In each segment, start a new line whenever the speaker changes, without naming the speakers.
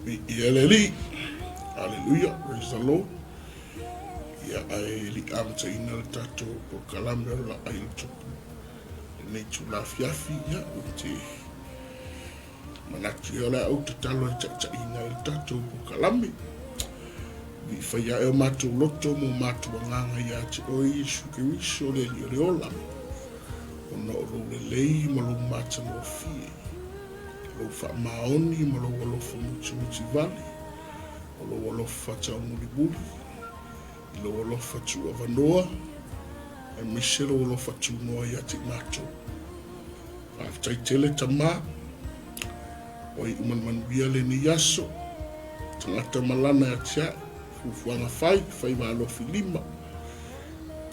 Viia le Alii. Hallelujah. Praise the Lord. Ia, ae le i amataina le tatou polokalame o le Laai o le Tupu lenei itula afiafi, ia, ou te manatu ia o le a ou tatalo e taitaiina ai le tatou polokalame. Vii fai ae o matou loto ma o matou agaga ia te oe Iesu Keriso le Alii o le ola, ona o lou lelei ma lou matagofie. Lou faamaoni ma lou alofa mutimutivale, o lou alofa taumulimuli, i lou alofa tuuavanoa, aemaise lou alofa tunoa ia te i matou. Faafetai tele Tama, ua iu ma le manuia lenei aso, tagata ma lana ia te a'u, fuafuaga fai, faiva alofi lima.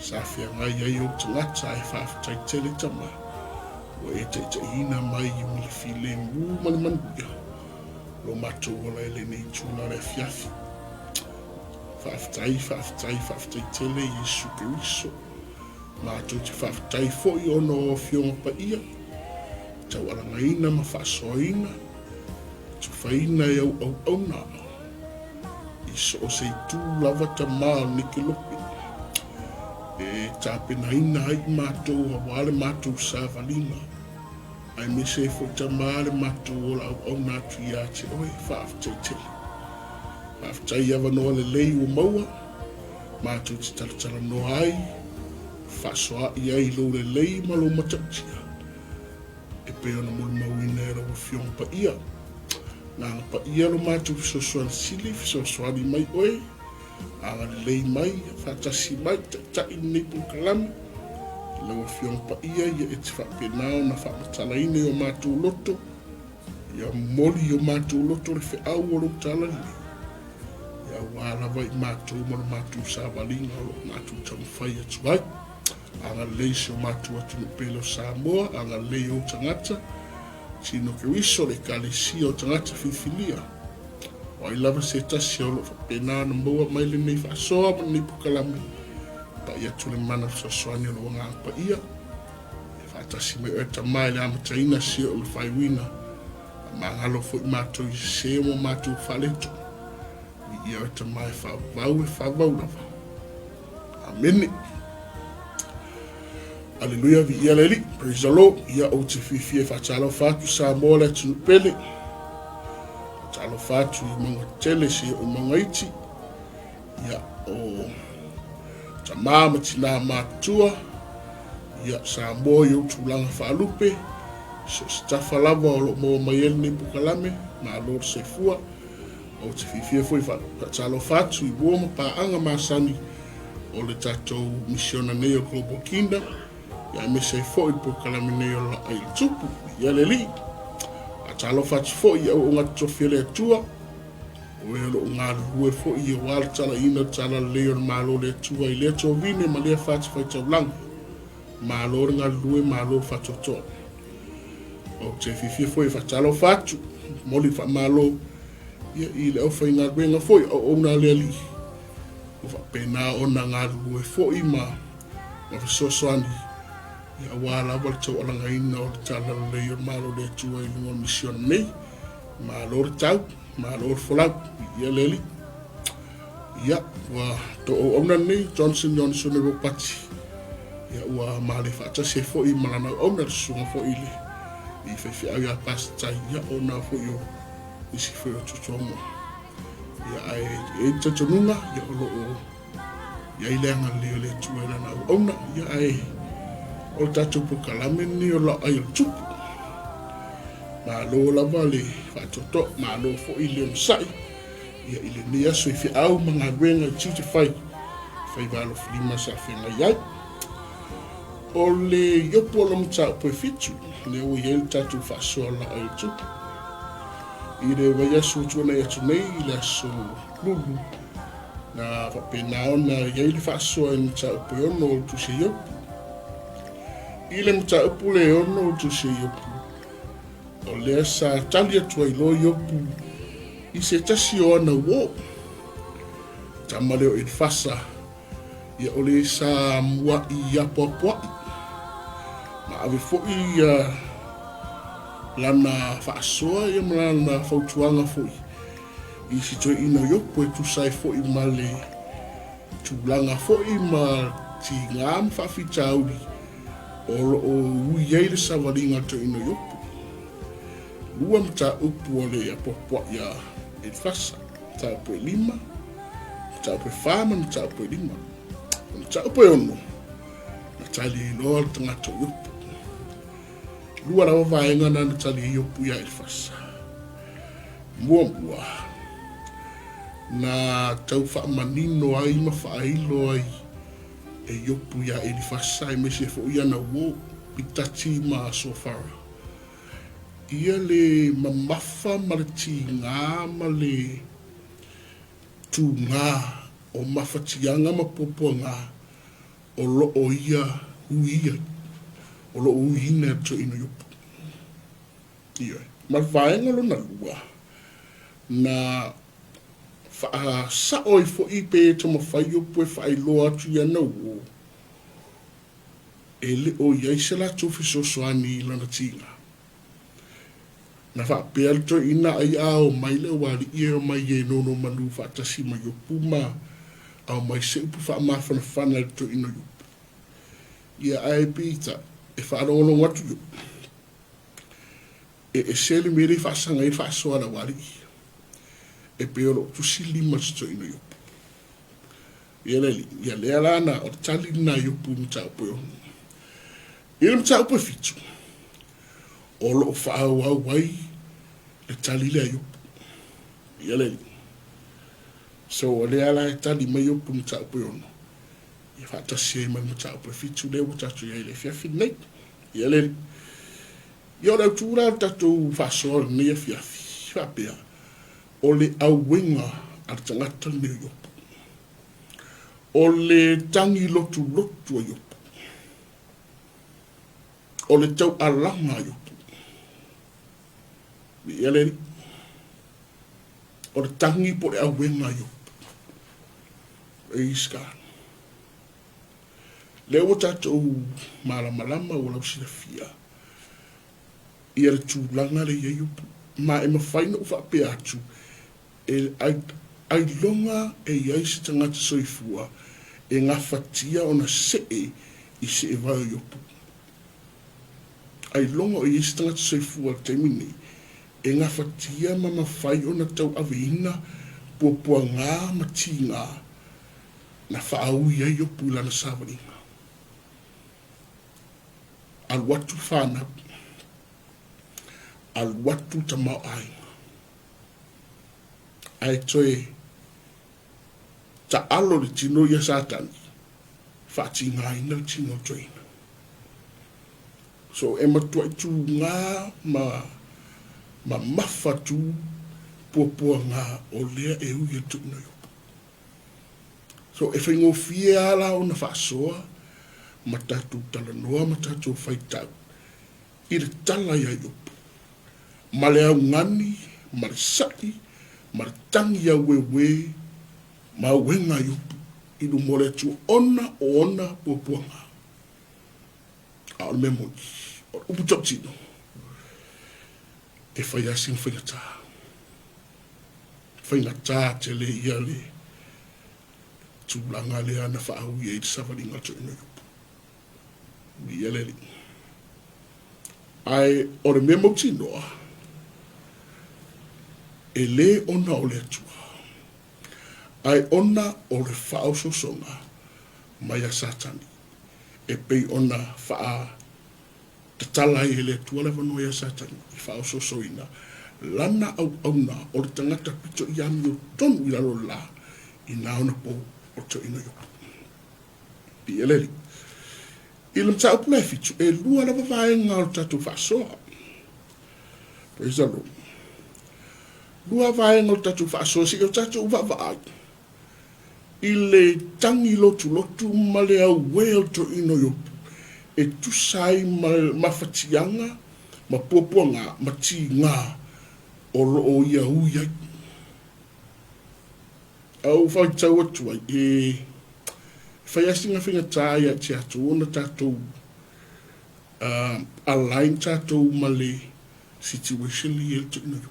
Sa feagai ai ou tagata ae faafetai tele Tama ua e taitaiina mai ma le filemu ma le manuia lo matou ola i lenei itula o le afiafi. Faafetai, faafetai, faafetai tele Iesu Keriso. Matou te faafetai foi ona o Afioga Paia i taualagaina ma faasoaina, tufaina e au auauna. I so o se itu lava tama o lenei kelope e tapenaina ai i matou aua le matou savaliga, aemaise ai foi tama le matou ola auauna atu ia te oe. Faafetai tele. Faafetai i avanoa lelei ua maua, matou te talatalanoa ai, faasoaai ai i lou lelei ma lou matautia. E pei ona molimauina e lau Afioga Paia. Agaga Paia lo matou fesoasoani sili, fesoasoani mai oe, agalelei mai, faatasi mai, taitai lenei polokalame. I lau Afioga Paia, ia e te faapena ona faamatalaina i o matou loto, ia momoli i o matou loto le feau o lou talalelei, ia aua lava i matou ma le matou savaliga o lo o matou taumafai atu ai. Agalelei si o matou atunuu pele o Samoa, agalelei ou tagata, Tino Keriso, le Ekalesia o tagata filifilia. O ai lava se tasi o lo o faapena ona maua mai lenei faasoa ma lenei polokalame, pai atu le mana fesoasoani o lou Agaga Paia, e faatasi mai oe Tama i le amataina seia oo i le faaiuina, faamagalo foi matou i sese ma matou faaletonu. Viia oe Tama e faavavau e faavavau lava. Amene. Aleluia, viia le Alii. Praise the Lord. Ia ou te fiafia e faatalofa atu Samoa le atunuu pele. Faatalofa atu i mauga tetele seia oo i mauga iti. Ia o tama ma tinā matutua. Ia Samoa i ou tulaga faalupe. So o se tafa lava o lo o maua mai ai lenei polokalame, malo le soifua. Ou te fiafia foi e faatalofa atu i uo ma paaga masani o le tatou misiona nei o Global Kingdom, ia aemaise ai foi le polokalame nei o Laai le Tupu, ia le Alii. Faatalofa atu foi i auauna totofi a le Atua, o e o lo o galulue foi aua le talaiina o le talalelei o le Malo o le Atua i lea tovine ma lea fatafaitaulaga. Malo le galulue, malo le faatoatoa. Ou te fiafia foi e faatalofa atu, momoli le faamalo ia, i le aufaigaluega foi o auauna a le Alii, ua faapena ona galulue foi ma, ma fesoasoani ia, aua lava le taualagaina o le talalelei o le Malo o le Atua i luga o le misiona nei. Malo le tau, malo le folau, viia le Alii. Ia, ua to auauna lenei Johnson Johnson Ropati. Ia, ua male faatasi ai foi ma lana auauna le susuga foi i le i faifeau ia Pasitai, ia, ona foi o nisi foi o tutuamoa. Ia, ae e i ai le talitonuga, ia, o lo o i ai le agalelei o le Atua i lana auauna. Ia, ae o le tatou polokalame lenei o Laai o le Tupu. Malo lava le faatoatoa, malo foi le onosai. Ia, i lenei aso i feau ma galuega i tiute fai, faiva alofilima sa feagai ai. O le Iopu o le mataupu e fitu, lea ua i ai le tatou faasoa laai o tupu. I le vaiaso ua tuanai atu nei, i le aso Lulu, na faapena ona i ai le faasoa i le mataupu e ono o le Tusi a Iopu. I le mataupu le ono o le Tusi a Iopu, O lea sa tali atu ai loa Iopu i se tasi o ana uō, tama lea o Elifasa, ia o le sa muaʻi apoapoaʻi, ma ave foi ia lana faasoa ia ma lana fautuaga foi. I si toeaina o Iopu e tusa ai foi ma le tulaga foi ma tiga ma faafitauli o lo o ui ai le savaliga a le toeaina o Iopu. Lua mataupu o le apoapoai a Elifasa, mataupu e lima, mataupu e fa ma le mataupu e lima. O le mataupu e ono, na tali ai loa le tagata o Iopu. Lua lava vaega na na tali ai Iopu iā Elifasa. Muamua, na tau faamanino ai ma faailo ai e Iopu iā Elifasa aemaise foi ana uo, Pitati ma Sofara. Ia le mamafa ma le tigā ma le tugā o mafatiaga ma puapuagā o lo o ia ui ai, o lo o uiina e le toeaina o Iopu. Ioe. Ma le vaega lona lua, na faasao ai foi pe taumafai Iopu e faailoa atu i ana uo, e le o i ai se latou fesoasoani i lana tiga. Na faapea le toeaina ai a omai le aualii e omai e nonomanu faatasi ma Iopu ma aumai se upu faamafanafana i le toeaina o Iopu. Ia ae peitai, e faalogologo atu Iopu, e ese le mea lea e faasaga ai le faasoa a le aualii, e pei o lo o tusi lima i se toeaina o Iopu. Ia le alii, ia lea la na, o le tali lena a Iopu i le mataupu e ono. I le mataupu e fitu, o lo o faaauau ai le tali lea a Iopu. Ia le alii. So, o lea la e tali mai Iopu i le mataupu e ono, ia faatasi ai ma le mataupu e fitu lea ua tatou i ai i le afiafi lenei. Ia le alii. Ia o le autu la o le tatou faasoa o lenei afiafi, faapea, o le auega a le tagata lenei o Iopu. O le tagi lotulotu a Iopu. O le taualaga a Iopu. Viia le Alii. O le tagi po o le auega a Iopu. Praise God. Lea ua tatou malamalama ua lausilafia ia le tulaga lea i ai Iopu. Ma e mafai ona ou faapea atu, e ailoga e i ai se tagata soifua e gafatia ona see i seevae o Iopu. Ailoga o i ai se tagata soifua i le taimi nei e gafatia ma mafai ona tauaveina puapuagā ma tigā na faaui ai Iopu i lana savaliga. Alu atu fanau, alu atu tamaoaiga, ae toe taalo le tino ia Satani, faatigaina le tino o toeaina. So e matuai tugā ma mamafa atu puapuagā o lea e ui atu i Iopu. So e faigofie lava la ona faasoa ma tatou talanoa ma tatou faitau i le tala ia Iopu, ma le augani ma le saʻi ma le tagi aueuē ma auega a Iopu i luma o le Atua ona o ona puapuaga. A o le mea moni, o le upu tautino, e fai lava sina faigata. Faigata tele ia le tulaga lea na faaui ai le savaliga o le toeaina o Iopu. Viia le Alii. Ae o le mea mautinoa, e lē ona o le Atua, ae ona o le faaosoosoga mai a Satani, e pei ona faa Tatala ai e le Atua le avanoa iā Satani i faaosoosoina lana auauna o le tagata pito i amiotonu i lalo o le lā i nā ona pou o le toeaina o Iopu. Piia le Alii. I le mataupu la e fitu, e lua lava vaega o le tatou faasoa. Praise the Lord. Lua vaega o le tatou faasoa seia o tatou vaavaai i le tagi lotulotu ma le auē o le toeaina o Iopu, e tusa ai ma mafatiaga ma puapuaga ma tigā o lo o ia ui ai. A ua faitau atu ai, e fai lava sina faigata ia te atou ona tatou align tatou ma le situation lea e i ai le toeaina o Iopu.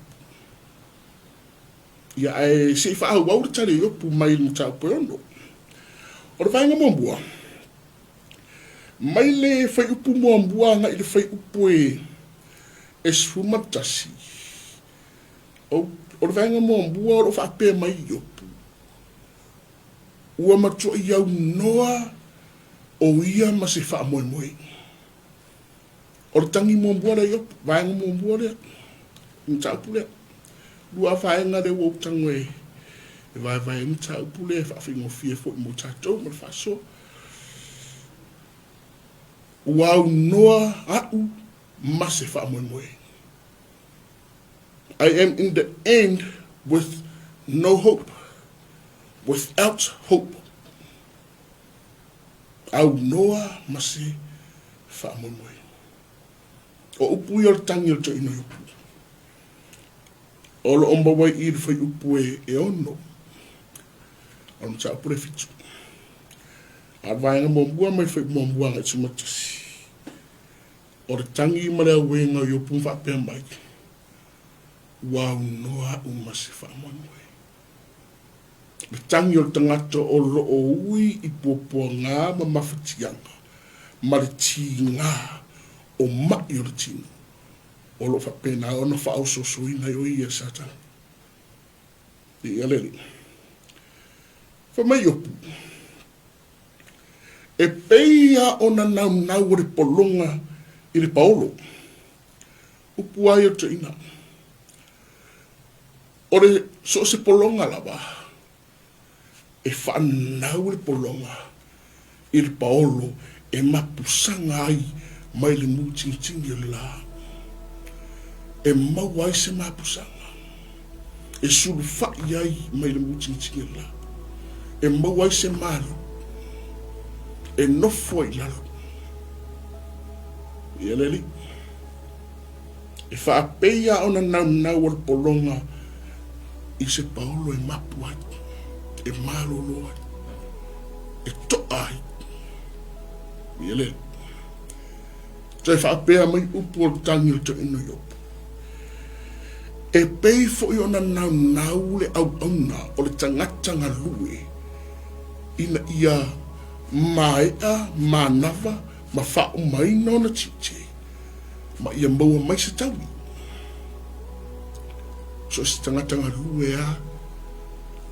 Ia, ae se i faaauau le tali a Iopu mai le mataupu e 6. O le vaega muamua, mai le fuaiupu muamua agai i le fuaiupu e 11, o le vaega muamua o lo o faapea mai Iopu, ua matuai aunoa o ia ma se faamoemoe. O le tagi muamua lea Iopu, vaega muamua lea, mataupu lea. Lua vaega lea ua ou tago e vaevae ai mataupu lea e faafaigofie foi mo tatou ma le faasoa. Ua aunoa a'u ma se faamoemoe. I am in the end with no hope, without hope. Aunoa ma se faamoemoe. O upu ia o le tagi o le toeaina o Iopu. O lo o maua i i le fuaiupu e 6, o le mataupu lea e 7. A o le vaega muamua mai le fuaiupu muamua agai i le 11, o le tagi ma le auēga o Iopu ma faapea mai, Ua aunoa a'u ma se faamoemoe. Le tagi o le tagata o lo o ui i puapuaga ma mafatiaga ma le tiga o maʻi o le tino, o lo o faapena ona faaosoosoina ai o ia e Satani. Viia le Alii. Fai mai Iopu, E pei lava ona naunau o le pologa i le paolo. Upu ai o le toeaina, o le so o se pologa lava, e faanau le pologa i le paolo e mapusaga ai mai le mutingitigi o le la, e maua ai se mapusaga, e sulufai ai mai le mutingitigi o le la, e maua ai se malu, e nofo ai i lalo. Ia le Alii. E faapei lava ona naunau o le pologa i se paolo e mapu ai, e malolo ai, e toa ai. Ia le Toe faapea mai upu o le tagi o le toeaina o Iopu. E pei foi ona naunau le auauna o le tagata galue ina ia maea manava ma faaumaina ona tiute ma ia maua mai se taui. So o se tagata galue lava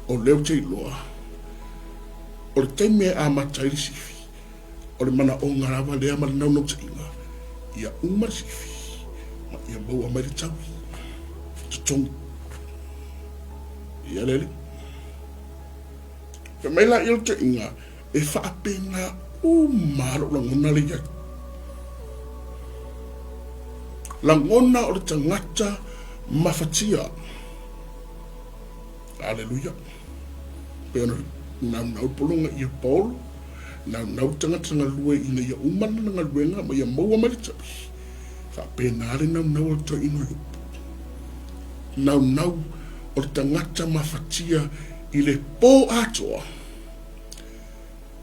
o lea ou te iloa, o le taimi e amata ai le sifi, o le manaoga lava lea ma le naunautaiga, ia uma le sifi ma ia maua mai le taui, totogi. Ia le alii. Fai mai laia o le toeaina, e faapena uma lou lagona lea i ai. Lagona o le tagata mafatia. Aleluia. Pei ona naunau le pologa ia Paolo, naunau le tagata galue ina ia uma lana galuega ma ia maua mai le taui. Faapena le naunau o le toeaina o Iopu. Naunau o le tagata mafatia i le po atoa,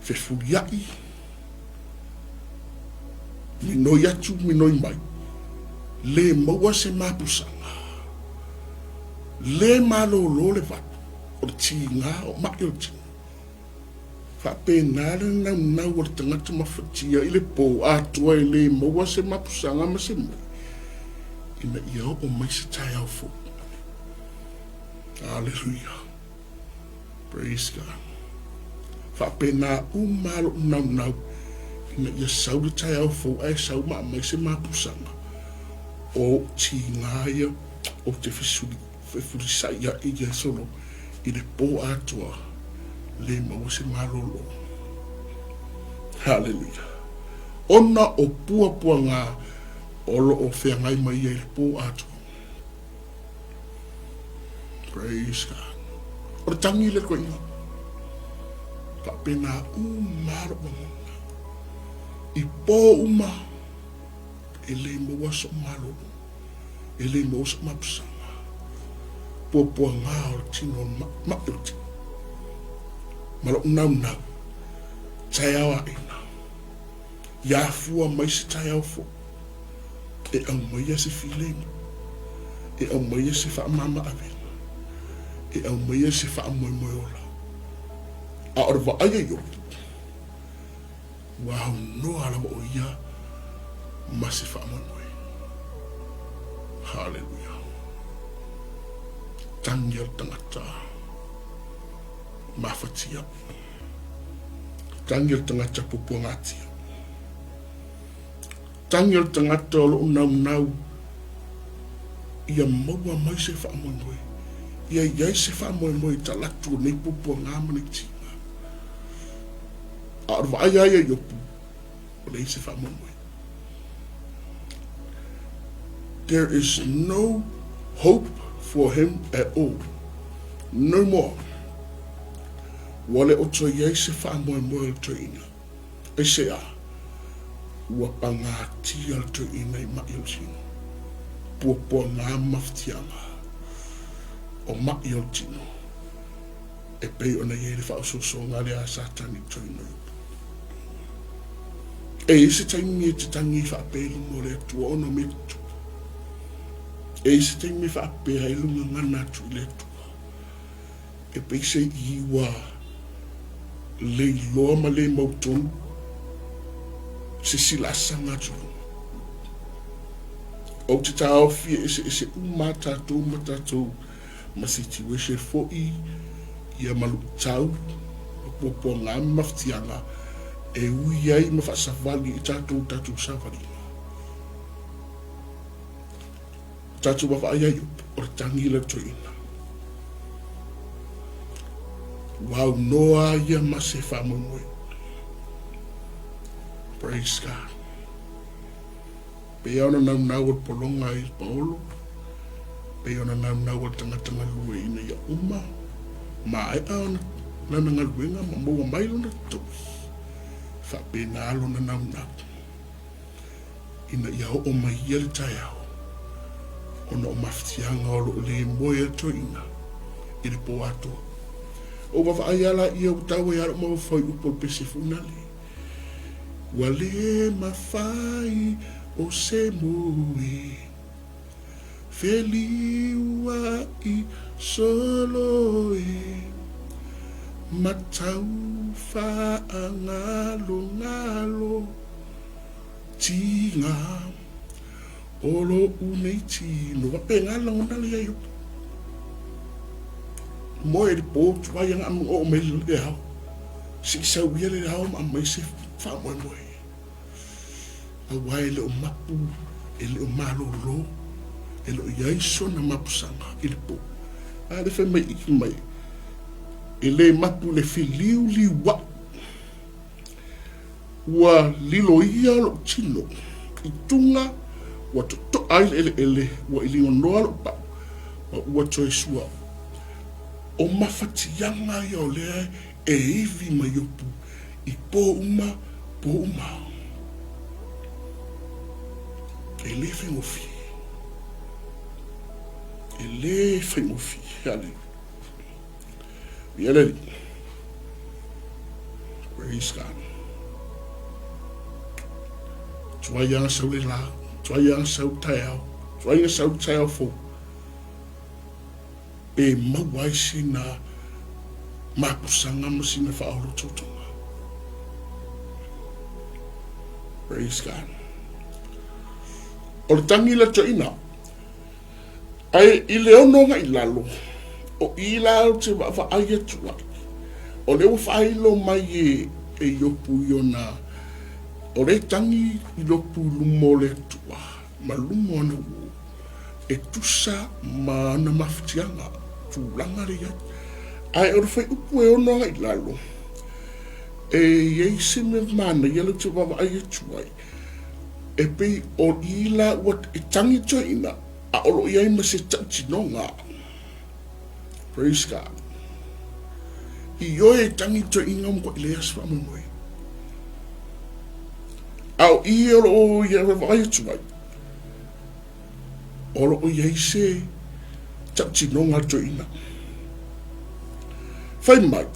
fefulia'i, minoi atu minoi mai, le maua se mapusaga, le malolo le valu o le tiga o maʻi o le tino. Faapena le naunau o le tagata mafatia i le po atoa e le maua se mapusaga ma se moe ina ia oo mai se taeao fou. Aleluia. Praise God. Faapena uma lou naunau ina ia sau le taeao fou ae sau ma aumai se mapusaga o ou tiga ia ou te fesuli, fefulisai ai ia solo i le po atoa le maua se malolo. Hallelujah. Ona o puapuaga o lo o feagai mai ia i le po atoa. Praise God. O le tagi le toeaina. Faapena uma lou lagona. I po uma, e le maua so'u malolo, e le maua so'u mapusaga. Puapuaga o le tino o le ma'i o le tino. Ma lou naunau, taeao aʻena. Ia afua mai se taeao fou, e aumaia se filemu, e aumaia se faamama-avega, E aumaia se faamoemoe ola. A o le vaai a Iopu, ua aunoa lava o ia ma se faamoemoe. Haleluia. Tagi a le tagata mafatia. Tagi a le tagata puapuagatia. Tagi a le tagata o lo o naunau ia maua mai se faamoemoe, ia i ai se faamoemoe i talatu o nei puapuaga ma nei tiga. A o le vaai lava ia i Iopu, ua leai se faamoemoe. There is no hope for him at all. No more. Ua le o toe i ai se faamoemoe o le toeaina. Aisea? Ua pagatia le toeaina i maʻi o le tino. Puapuaga ma mafatiaga o maʻi o le tino e pei ona i ai le faaosoosoga lea a Satani i le toeaina o Iopu. E i ai se taimi e te tangi ai faapea i luma o le Atua ona o mea tutupu. E i ai se taimi e faapea ai lou gagana atu i le Atua. E pei se i ua le iloa ma le mautonu se isi laasaga atu i luga. Ou te taofi e eseese uma a tatou ma tatou ma situation foi ia ma luitau ma puapuaga ma mafatiaga e ui ai ma faasavali i tatou tatou savaliga. Tatou vaavaai ai o le tagi le toeaina. Ua aunoa ia ma se faamoemoe. Praise God. Pei ona naunau o le pologa i le paolo, pei ona naunau o le tagata galue ina ia uma, maea ona lana galuega ma maua mai lona totogi, faapena lona naunau. Ina ia oo mai ia le taeao, ona o mafatiaga o lo o le moe a le toeaina i le pō atoa. Ou vaavaai lava laia ua tau ai lava lou mafaufau i upu o le pese foi nale. Ua le mafai o se moe feliuai solo e matau faangalongalo. Tiga o loʻu nei tino. Faapena le lagona lea ia Iopu. Moe i le po, tuai aga oo mai le ao. Se i sau ia le ao ma aumai se faamoemoe. Aua e le o mapu, e le o malolo, e le o i ai sona mapusaga i le po. A lea fai mai i mai, e le mapu le feliuliuai. Ua lilo ia lou tino i tuga, ua totoa ai le eleele, ua iligonoa lou pau, ma ua toe sua. O mafatiaga ia o lea e ivi mai Iopu i pō uma, pō uma. E le faigofie. E le faigofie. Haleluia. Ia le Alii. Praise God. Tuai ana sau le la, tuai ana sau taeao, tuai ana sau taeao fou. Pe maua ai sina mapusaga ma sina faaolototoga. Praise God. O le tangi le toeaina. Ae i le ono agai i lalo, o i la ou te vaavaai atu ai, o lea ua faailo mai e e Iopu i ona, o lea e tagi Iopu i luma o le Atua ma luma o ana uo, e tusa ma ana mafatiaga, tulaga lea i ai. Ae o le fuaiupu e ono agai i lalo, e i ai se mea manaia lea ou te vaavaai atu ai, E pei o i la ua e tangi toeaina a o lo o i ai ma se tautinoga. Praise God. I oe e tangi toeaina ua matuai leai se faamoemoe. A o i o lo o ia vaai atu ai, o lo o i ai se tautinoga a le toeaina. Fai mai,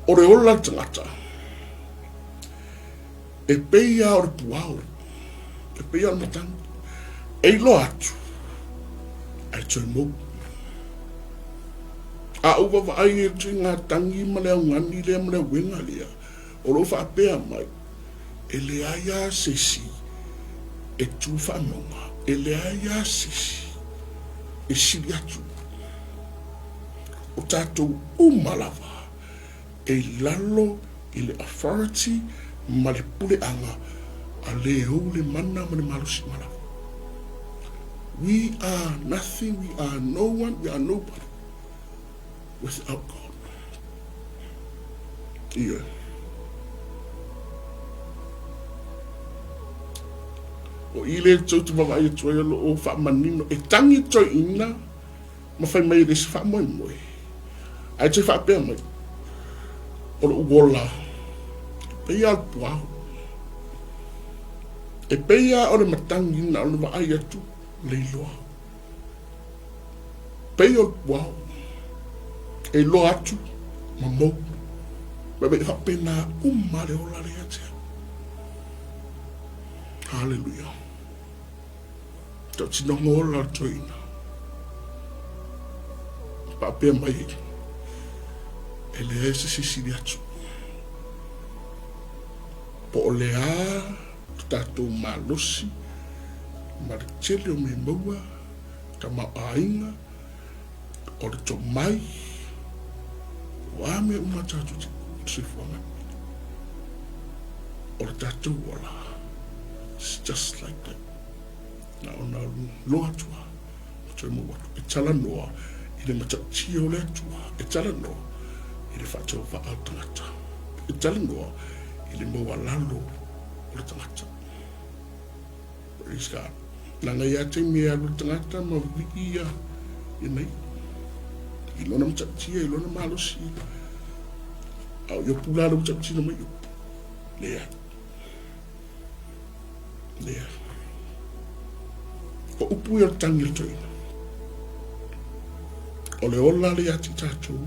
o le ola le tagata, E pei lava o le puao, e pei lava o le matagi. E iloa atu, Ae toe mou. A ou vaavaai i le tuigatagi ma le augani lea ma le auega lea, o lo o faapea mai, e leai lava se isi e tu faamauga, e leai lava se isi e sili atu. O tatou uma lava e i lalo i le authority ma le puleaga a le ou le mana ma le malosi uma lava. We are nothing, we are no one, we are nobody without God. Ioe. O i le tou te vaavaai atu ai o lo o faamanino e tagi toeaina ma fai mai e le isi faamoemoe. Ae toe faapea mai, o lou ola, e pei lava o le puao. E pei lava o le matagi na ona vaai atu leiloa. Pei o le puao, e iloa atu ma mou. Ma e faapena uma le ola lea ia te au. Haleluia. Tautinoga ola o le toeaina. Faapea mai, e leai se sisili atu. Po o le a lo tatou malosi ma le tele o mea maua, tamaoaiga, o le tomai, o a mea uma tatou te soifuaga. O le tatou ola, it's just like that. Na ona loa atu lava, ma toe maua atu. E talanoa i le matautia o le Atua, e talanoa i le faatauvaa o le tagata, e talanoa i le maualalo o le tagata. Praise God. Leaga ia taimi e alu le tagata ma vivii ia ia nei i lona matautia, i lona malosi. A o Iopu la lea ua tautino mai Iopu. Leai. Leai. O upu ia o le tagi o le toeaina. O le ola lea ia te tatou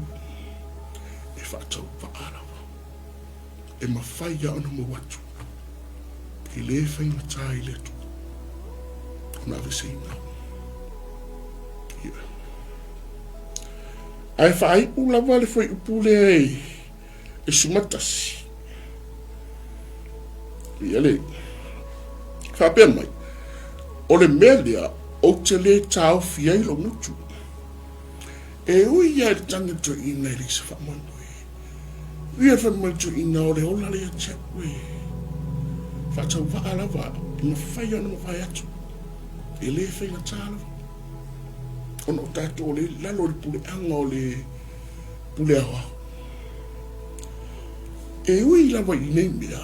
e faatauvaa lava. E mafai lava ona mau atu. E le faigata i le Atua ona aveseina. Ia. Ae faaiu lava le fuaiupu lea e 11. Ia le faapea mai, o le mea lea ou te lē taofi ai lou gutu, e ui lava i le tagi o le toeaina e leai se faamoemoe. Ui lava i le fai mai o le toeaina o le ola lea ia te au e faatauvaa lava, e mafai ona mavae atu, e le faigata lava, ona o tatou o lea e i lalo o le puleaga o le pule aoao. E ui lava i nei mea,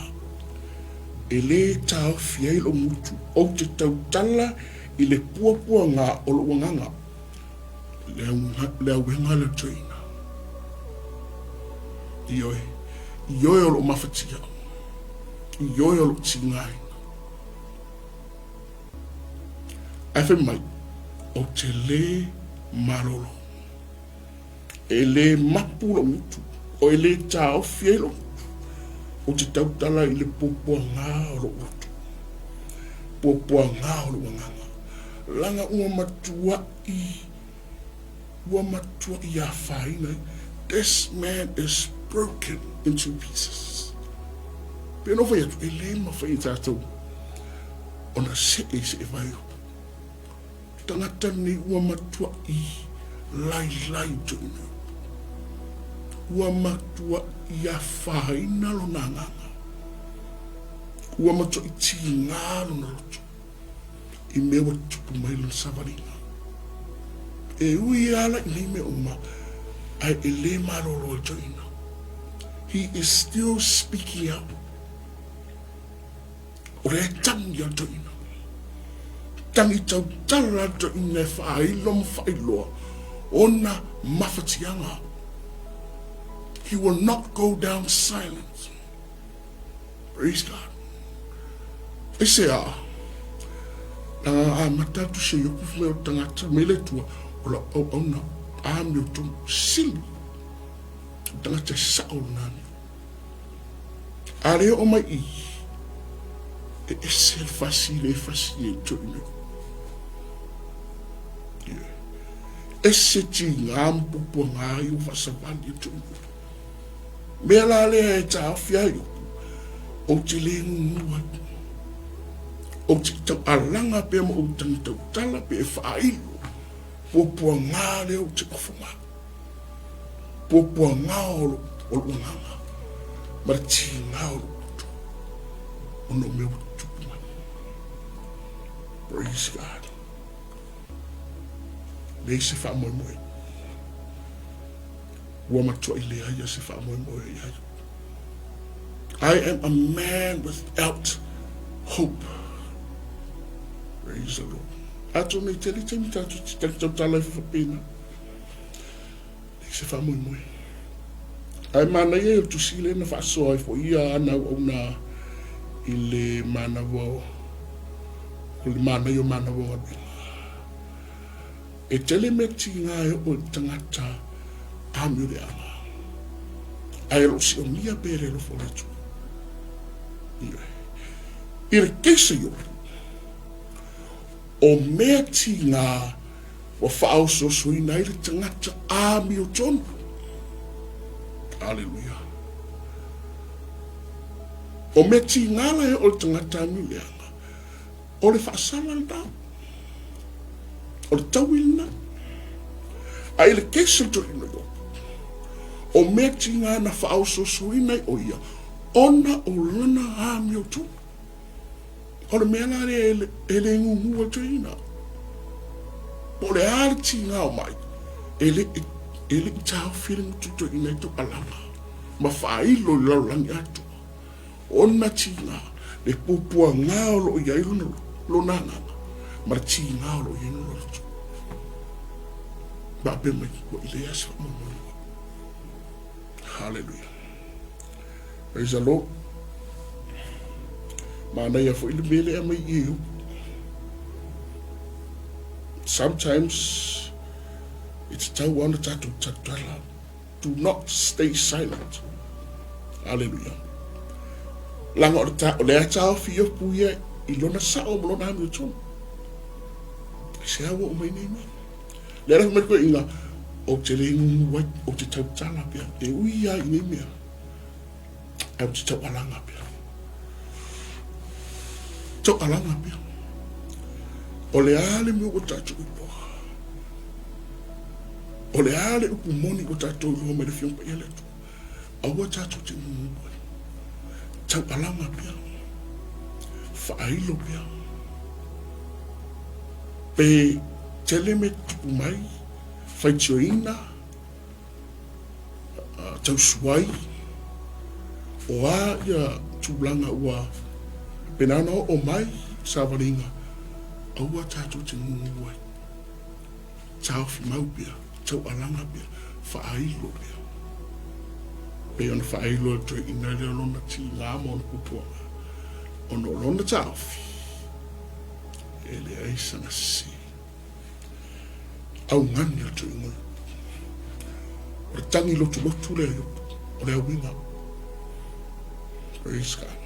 e lē taofi ai lou gutu, ou te tautala i le puapuaga o lou agaga, le auega le toeaina. Ioe, ioe o lou mafatia, ioe o lou tigaina. Ae fai mai, ou te lē malolo. E lē mapu lou gutu, o e lē taofi ai lou gutu, ou te tautala i le puapuaga o lou loto, puapuaga o lou agaga, leaga ua matua'i, ua matua'i afaina ai. This man is broken into pieces. Pei ona ou fai atu, e lē mafai e tatou ona see i se evae upu. Tagata lenei ua matua'i lailai toeaina. Ua matua'i afaina lona agaga. Ua matua'i tiga lona loto i mea ua tutupu mai lona savaliga. E ui lava la i nei mea uma, ae e lē malolo ai toeaina. He is still speaking out. O lea e tangi a le toeaina. Tangi tautala a le toeaina e faailo ma faailoa ona mafatiaga. He will not go down silent. Praise God. Aisea? Leaga amata atu se Iopu fai mai o le tagata mai le Atua o lau auauna amiotonu sili. O le tagata e sao lona amio. A le oo mai i i, e ese le fasi le fasi e toeaina. Ese tiga ma puapuaga ai ua faasavali e Iopu. Mea la lea e taofi ai Iopu, ou te le gugu ai. Ou te taualaga pea ma ou tagi tautala pe e faailo puapuaga lea ou te ofo ma au. Puapuaga o lou agaga ma le tiga o lou loto ona o mea ua tutupu mai. Praise God. Leai se faamoemoe. Ua matuai leai se faamoemoe i ai. I am a man without hope. Praise the Lord. Atonu e tele taimi tatou te tali tautala ai faapena. Leai se faamoemoe. Ae manaia ia o le tusi lea na faasoa ai foi ia ana auauna i le manawa o le manaia o manawa o galuega. E tele mea tiga e oo i le tagata amioleaga, ae o lo o siomia pea le alofa o le Atua. Ioe. I le keisa Iopu, o mea tiga ua faaosoosoina ai le tagata amiotonu. Aleluia. O mea tiga la e oo i le tagata amioleaga, O le faasala lena. O le taui lena. A i le kesi o le toeaina Iopu, o mea tiga na faaosoosoina ai o ia, ona o lana amiotonu. O le mea la lea e le gugu ai le toeaina. Po o le a le tiga o mai, e le i taofi le gutu toeaina i taualaga ma faailo i le lalolagi atoa. Ona tiga, le puapuaga o lo o i ai lona agaga, ma le tiga o lo o i ai lona loto. Faapea mai, ua i leai se faamoemoe o au. Hallelujah. Praise the Lord. Manaia foi le mea lea mai i Iopu. Sometimes, e tatau lava ona tatou tatala. Do not stay silent. Aleluia. Leaga o le ta, o lea taofi Iopu ia i lona sao ma lona amiotonu. Se a ua uma i nei mea. Lea la mai koe inga, ou te le gugu ai, ou te tautala pea, e ui ai i nei mea, ae ou te taualaga pea. Taualaga pea. O le a le mea ua tatou iloa. O le a le upu moni ua tatou iloa mai le Afioga Paia a le Atua, aua tatou te gugu ai. Taualaga pea. Faailo pea. Pe tele mea tutupu mai, faitioina, tausuai, o a ia tulaga ua faapena ona oo mai savaliga, aua tatou te gugu ai. Taofi mau pea, taualaga pea, faailo pea. Pei ona faailo e le toeaina lea lona tiga ma ona puapuaga, ona o lona taofi, e leai sana sese. Augani o le toeaina o Iopu. O le tagi lotulotu lea a Iopu, o le auiga. Praise God.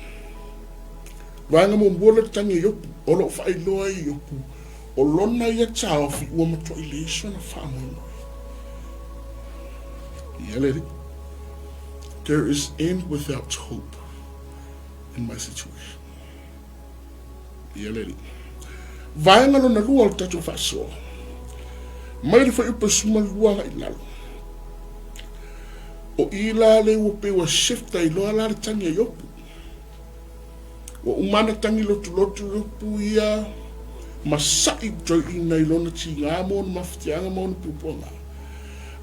Vaega muamua lea o le tagi a Iopu, o lo o faailoa ai e Iopu O lona ia taofi ua matuai leai sona faamoemoe. Ia le Alii. There is end without hope in my situation. Ia le Alii. Vaega lona lua o le tatou faasoa. Mai le fuaiupu e 12 agai i lalo. O i la le ua pei ua shift ai loa la le tagi a Iopu. Ua uma ana tagi lotulotu i upu ia ma saʻi toeʻina i lona tiga ma ona mafatiaga ma ona puapuaga.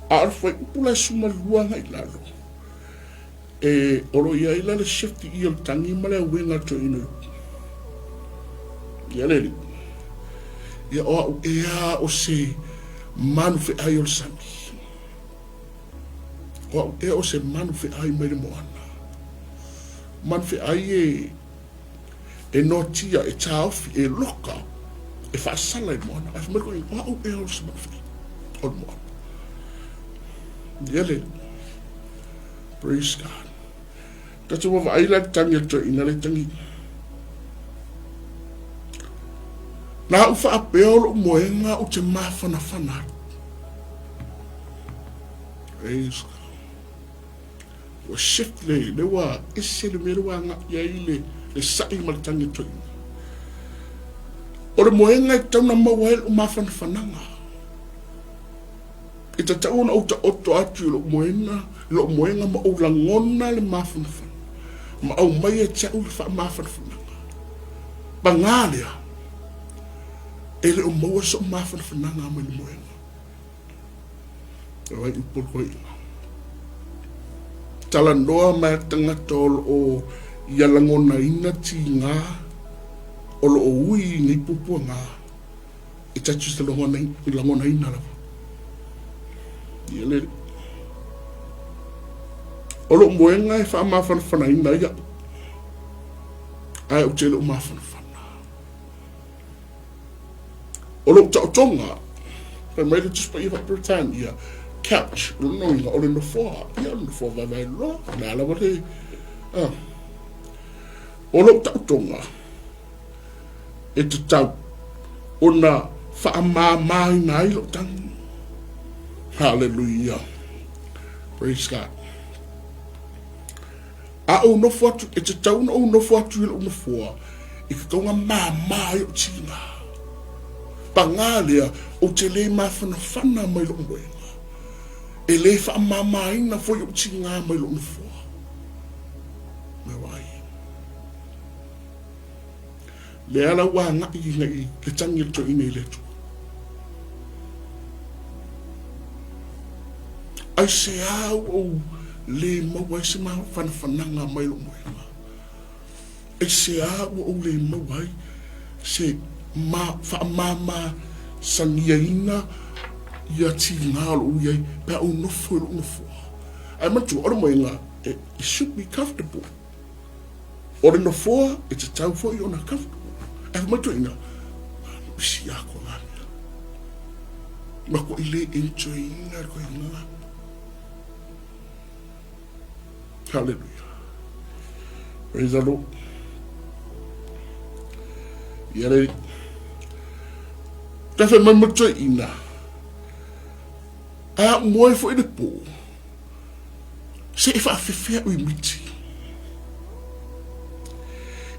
A o le fuaiupu la e 12 agai i lalo, e o lo o i ai la le shift i i o le tagi ma le auega a le toeʻina i upu. Ia le alii. Ia o au ea o se manu feai o le sami. O au ea o se manu feai mai le moana. Manu feai e, e noatia, e taofi, e loka, e faasala i le moana. Ae fai mai koe, o au ea o se manu feai o le moana. Ia le, praise God. Tatou vaavaai la le tagi a le toeaina le tagi. Na ou faapea o lou moega ou te mafanafana atu. Praise God. Ua shift le, le ua ese le mea le ua agai ai le, le sa'i ma le tagi toeaina. O le moega e tatau ona maua ai lou mafanafanaga. E tatau ona ou taoto atu i lou moena, lou moega ma ou lagona le mafanafana, ma aumai ia te au le faamafanafanaga. Paga lea, e le o maua sou mafanafanaga mai le moega. O ai upu o le toeaina. Talanoa mai le tagata o lo o ia lagonaina tiga o lo o ui i nei puapuaga e tatou te lagonaina lava. Ia le O lou moega e faamafanafanaina ai au, ae ou te le o mafanafana. O lou taotoga, fai mai le Tusi Paia Faa-Peretania, couch, o lona uiga, o le nofoa, ia o le nofoa vaevae loa, o le a lava le... Ah. O lou taotoga, e tatau ona faamamaina ai lou tagi. Haleluia. Praise God. A ou nofo atu, e tatau ona ou nofo atu i lou nofoa i ke tauga māmā ai o tiga. Pagā lea, ou te lē mafanafana mai lou moega. E lē faamāmāina foi ou tiga mai lou nofoa. Me wai. Lea la ua agai ina i le tagi a le toeaina i le Atua. Aisea ua ou lē maua ai se mafanafanaga mai lou moega? Aisea ua ou lē maua ai se faamamasagiaina ia tiga o lou i ai pe a ou nofo i lou nofoa? Ae manatua, o le moega, it should be comfortable. O le nofoa e tatau foi ona comfortable. Ae fai mai toeaina, pisi atoa ngā mea. Matuai le enjoy ina le toeaina ngā mea. Hallelujah. Praise the Lord. Ia le Ka whai mai mo toeaina. A moe foi le pō. Se e faafefea ui miti.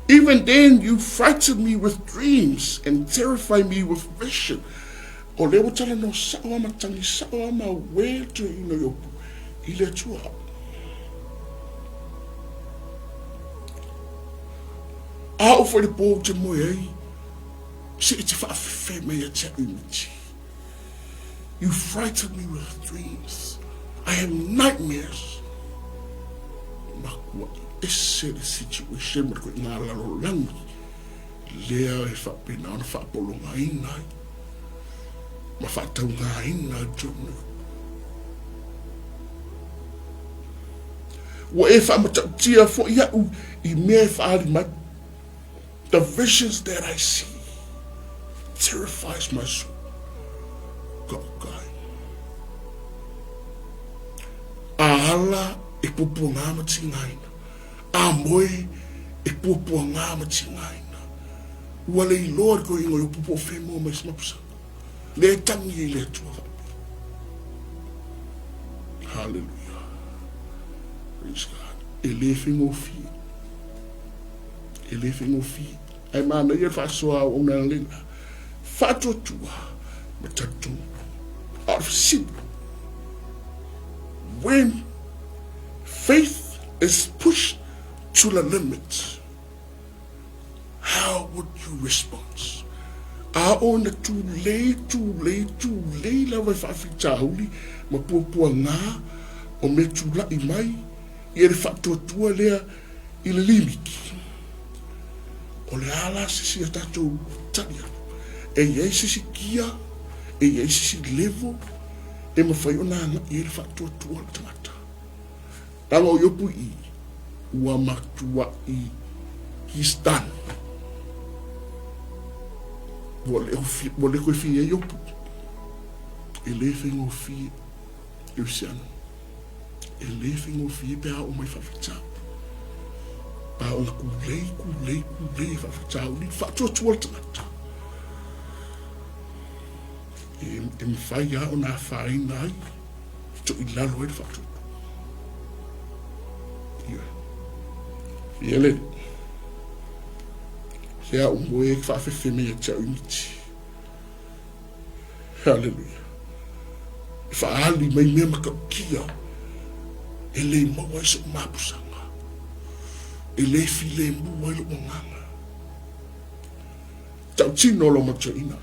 Even then you frighten me with dreams and terrify me with vision. O lea ua talanoa sao a ma tagi sao a ma uē toeaina o Iopu i le Atua. A oo foi le pō ou te moe ai, se e te faafefea mai ia te au i miti. You frighten me with dreams. I have nightmares. Makuaʻi ese le situation ma le koʻiga lalolagi lea e faapena ona faapologaina ai ma faataugaina ai totonu. Ua e faamatautia foi aʻu i mea e faaali mai. The visions that I see terrifies my soul. Kaʻukai. A ala e puapuagā ma tigaina. A moe e puapuagā ma tigaina. Ua le iloa le koiinga o Iopu po o fea e maua mai se mapusaga. Lea e tangi ai le Atua faapea. Hallelujah. Praise God. E le faigofie. E le faigofie. Ae manaia le faasoa a auauna lela. Faatuatua ma talitonu. A o le fesili, when faith is pushed to the limit, how would you respond? A oo ina tulei, tulei, tulei lava i faafitauli ma puapuagā o mea tula'i mai ia le faatuatua lea i le limiti. O le a la se isi a tatou tali atu? E i ai se isi kia, e i ai se isi level e mafai ona agai ai le faatuatua o le tagata. Leaga o Iopu i i, ua matua'i, he's done. Ua le, ua le koe fia Iopu. E le faigofie, Luciano. E le faigofie pe a oo mai faafitauli. Pa ona kulei, kulei, kulei e faafitauli, faatuatua le tagata. E, e mafai lava ona afaina ai. Toilalo ai le faatuatua. Ioe. Ia le Se au moe e faafefe mai ia te au i miti. Haleluia. E faaali mai mea matautia e le maua ai so'u mapusaga, e le filemu ai lo'u agaga. Tautino lo matuaina.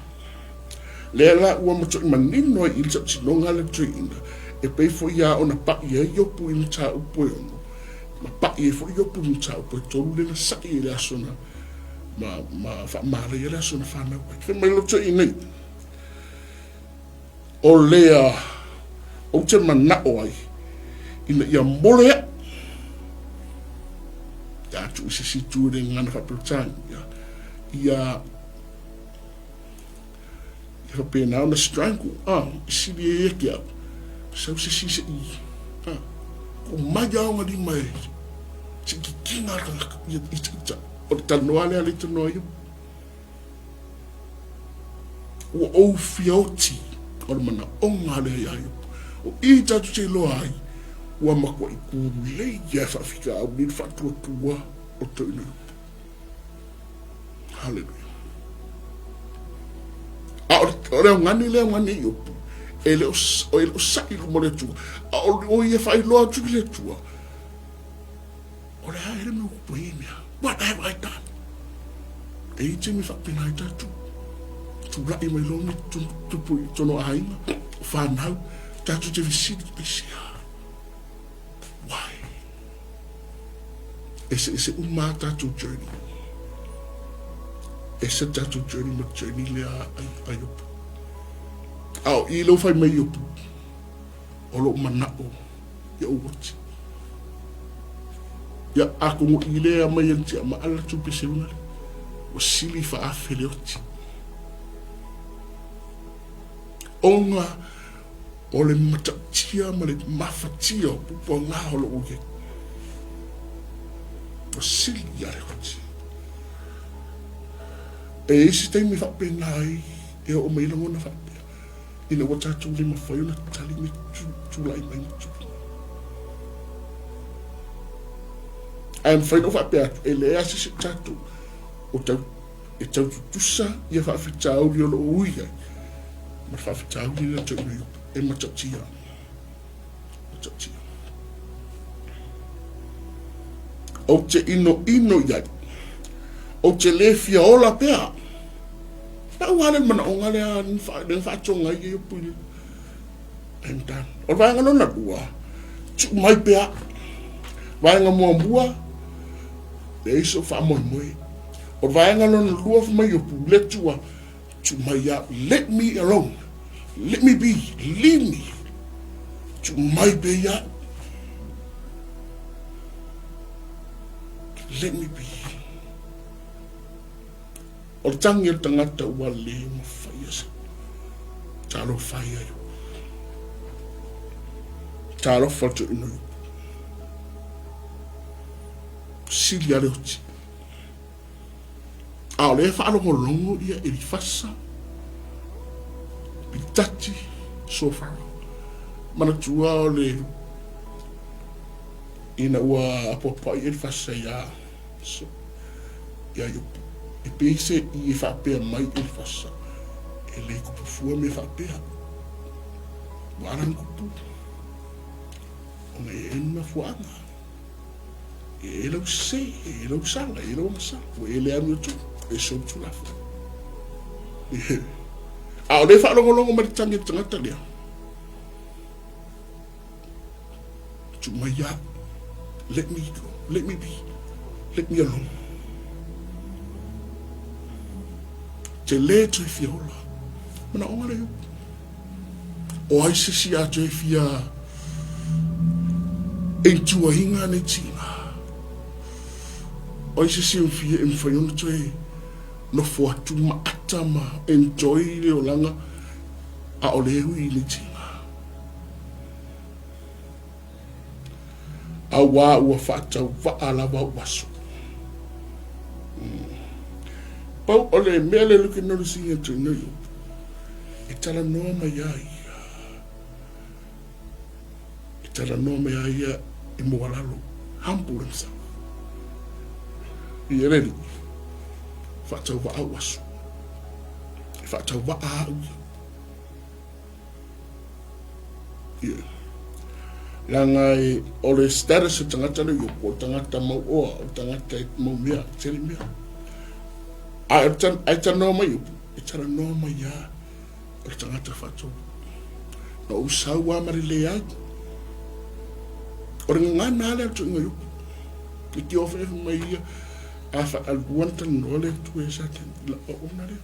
Lea la ua matuai manino ai i le tautinoga a le matuaina, e pei foi ia ona pa'i ai Iopu i mataupu e ono, ma pa'i ai foi Iopu i mataupu e tolu lea na sa'i i le aso na ma, ma faamalaia le aso na fanau ai. Fai mai lo matuaina nei, O lea ou te manao ai ina ia mole aʻu ia tuu i se isi itu i le gagana faa-Peretania, ia ia faapena ona strangle, ah, e sili ai ia te au, sau se isi se i, ah, tuu mai lava ona lima e se i kikina le tagata ia ita ita. O le talanoa lea lea e talanoa ai. Ua ou fia oti o le manaoga lea iā Iopu. O i tatou te iloa ai, ua matuai tulei lava e faafitauli le faatuatua o le toeaina Iopu. Haleluia. A o le augani lea augani e Iopu, e le o, e le o sa'i i luma o le Atua, a o ia faailoa atu i le Atua, O le a ea le mea ua tupu ai ia mea? What have I done? E i ai taimi e faapena ai tatou. Tulai mai loa mea tupu i totonu o aiga, o fanau, tatou te fesili, aisea? Why? Eseese uma a tatou journey. Ese tatou journey ma journey lea a Iopu. A o i lea ua fai mai Iopu, o lou manao ia ou oti. Ia, atonu i lea mai e le tiamaala le tupe seuga lea, ua sili faaafe le oti. Ona o le matautia ma le mafatia o pupuaga o loo i ai. Ua sili ia le oti. E i ai se taimi faapena ai e oo mai lagona faapea. Ina ua tatou le mafai ona tali me tulai mai ma tupu mai. Ae mafai ona ou faapea atu, e leai lava se isi o tatou o tau, e tau tutusa ia faafitauli o lo o ui ai ma le faafitauli lea tau ina e matautia. Matautia. Ou te inoino i ai. Ou te le fia ola pea. Pau lava lea o le manaoga lea na faatoga ai Iopu i le I'm done. O le vaega lona lua, tuu mai pea. Vaega muamua, leai sou faamoemoe. O le vaega lona lua, fai mai Iopu, le Atua, tuu mai au, let me alone, let me be, leave me. Tuu mai pea ia au. Let me be. O le tagi a le tagata ua le mafaia se talofa ia Iopu. Talofa le toeaina Iopu. Sili a le oti. A o lea e faalogologo ia Elifasa, Pitati, Sofara. Manatua o le ina ua apoapoai Elifasa iā iā Iopu, e pei se i e faapea mai Elifasa, e le kupu fua mea faapea. Ua ala ona kupu, ona e e ni mafuaaga. E e lau sese, e e lau sala, e e lau agasala, ua e le amiotonu, e solitulafono. A o lea e faalogologo mai le tagi a le tagata lea, Tuu mai au. Let me go. Let me be. Let me alone. Te lē toe fia ola. Manaoga lea Iopu. O ai se isi a toe fia entuaina nei tiga? O ai se isi e fia e mafai ona toe nofo atu ma ata ma enjoy le olaga a o le ui i nei tiga? Auā ua faatauvaa lava ou aso. Pau o le mea lea ke noticing atu i nei e talanoa mai ai. talanoa mai a ia i maualalo, humble himself. I ele alii, faatauvaa ou aso. E faatauvaa au ia. Ia. Leaga e, o le status o tagata le Iopu, o le tagata mauoa, o le tagata e mau mea, tele mea. A e talanoa mai Iopu, e talanoa mai lava o le tagata faatauvaa. Na ou sau lava ma le leai. O le gagana lava lea o le toeaina Iopu. E te ofeofe mai ia, a faalua ona talanoa le Atua ia Satani, i lau auauna lea.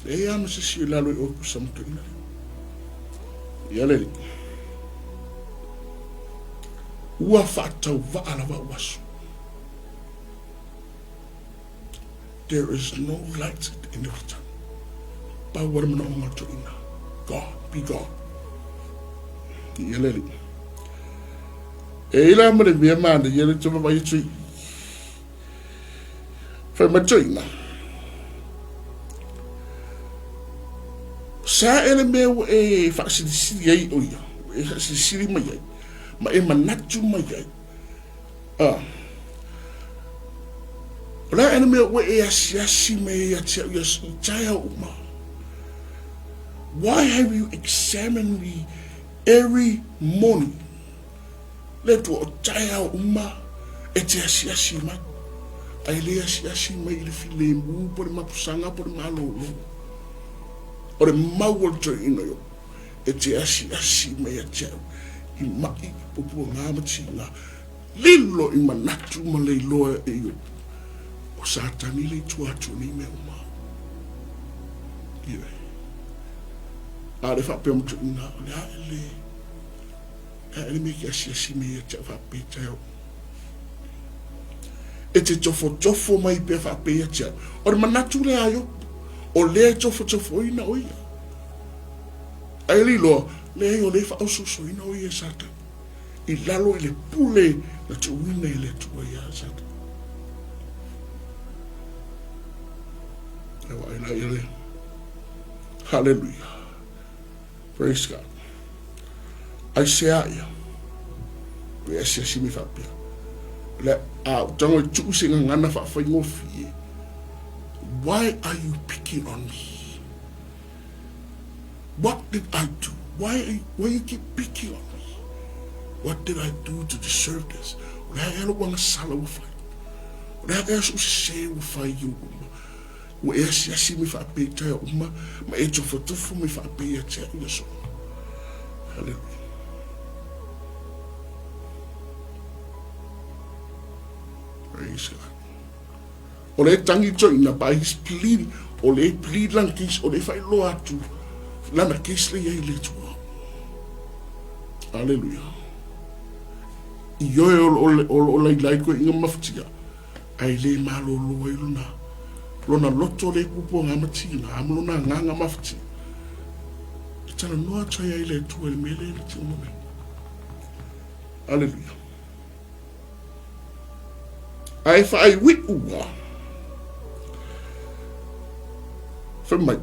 Leai lava ma se isi o i lalo i oe tusa ma toeaina lea. Ia le Alii. Ua faatauvaa lava au aso. There is no light at the end of the tunnel. Pau lava le manaoga o le toeaina. God, be God. Ia le Alii. E i la ma le mea manaia le te vaavaai atu i Fai mai toeaina. Sa e le mea ua e faasilisili ai o ia, ua e faasilisili mai ai, ma e manatu mai ai. Ah. O le a ea le mea ua e asiasi mai ai ia te au ia i taeao uma? Why have you examined me every morning? Le Atua o taeao uma e te asiasi mai, ae le asiasi mai i le filemu po o le mapusaga po o le malōlō. O le mau o le toeaina Iopu, e te asiasi mai ia te au i maʻi, i puapuaga ma tiga, lilo i manatu ma le iloa e Iopu, o Satani le i tua atu o nei mea uma. Ioe. A o le faapea ma toeaina, o le a e le A e le mea e te asiasi mai ia te au faapea te au. E te tofotofo mai pea faapea ia te au. O le manatu lea a Iopu, o lea e tofotofoina o ia. Ae le iloa, leai o lea e faaosoosoina o ia e Satani. I lalo i le pule na tuuina e le Atua ia Satani. E vaai la ia le. Hallelujah. Praise God. Aisea ia? E asiasi mai faapea. Le a ou tago e tuu se gagana faafaigofie. Why are you picking on me? What did I do? Why, why you keep picking on me? What did I do to deserve this? O le a ea lou agasala ua fai? O le a ea so'u sesē ua fai i ou luma? Ua e asiasi mai faapea i taeao uma, ma e tofotofo mai faapea ia te au i aso uma. Haleluia. Praise God. O le tangi toeaina by his pleading, o le plead lana case, o le faailoa atu lana case le iai le Atua. Haleluia. Ioe o lo o lailai koe inga mafatia. Ae le malōlō ai lona, lona loto le puapuaga matina, ma lona agaga mafatia. E talanoa atu ai ai le Atua i le mea lea na tino nei. Aleluia. Ae faaiuiu a. Fai mai,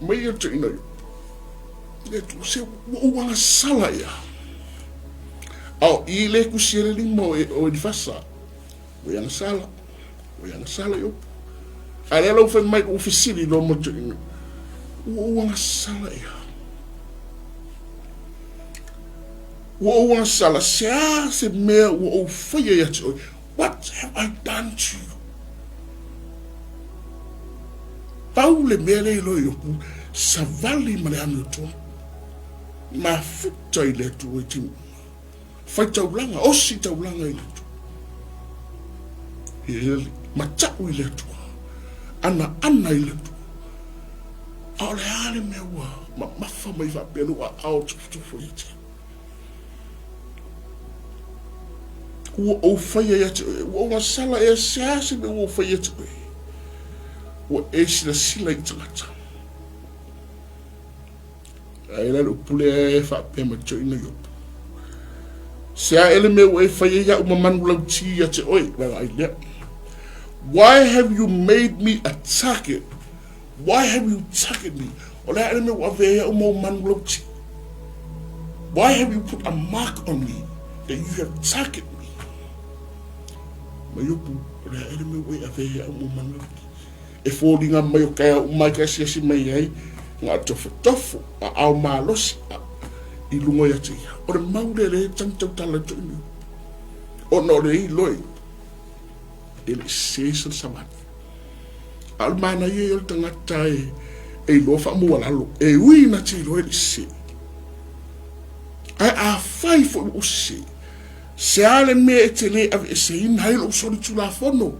mai ia toeaina i le Atua, se ua ou agasala ea. A o i le kusi e le lima o Elifasa, ua e agasala, ua e agasala Iopu. A lea la ua fai mai, ua fesili loa ma toeaina, ua ou agasala ea. Ua ou agasala, se a se mea ua ou faia ia te oe? What have I done to you? Pau le mea lea iloa Iopu, savali ma le amiotonu. Mafuta i le Atua i taimi uma. Fai taulaga, osi taulaga i le Atua. Ia matau i le Atua. Anaana i le Atua. A o le a le mea ua mamafa mai faapea lou aao tufatufa ia te au? Ua ou faia ia te oe, ua ou gasala ea se a se mea ua ou faia ia te oe? Ua e silasila i tagata. Ae la lou pule e faapea mai toeaina Iopu. Se a ea le mea ua e fai ai au ma manu lauti ia te oe, vaavaai lea. Why have you made me a target? Why have you target me? O le a ea le mea ua avea ai au ma ou manu lauti? Why have you put a mark on me that you have target me? Ma Iopu, o le a ea le mea ua e avea ia au mo manu e E foliga mai o kaea uma e te asiasi mai ai nga tofotofo a ao malosi a i luga ia te ia. O le mau lea lea e tagi tautala ai toʻi ona o le iloa e le i sese se savali. A o le manaia ia o le tagata e e iloa faamaualalo, e ui ina te iloa e le i sese. Ae afai foi ua ou sese, se a le mea e te le aveeseina ai lou solitulafono?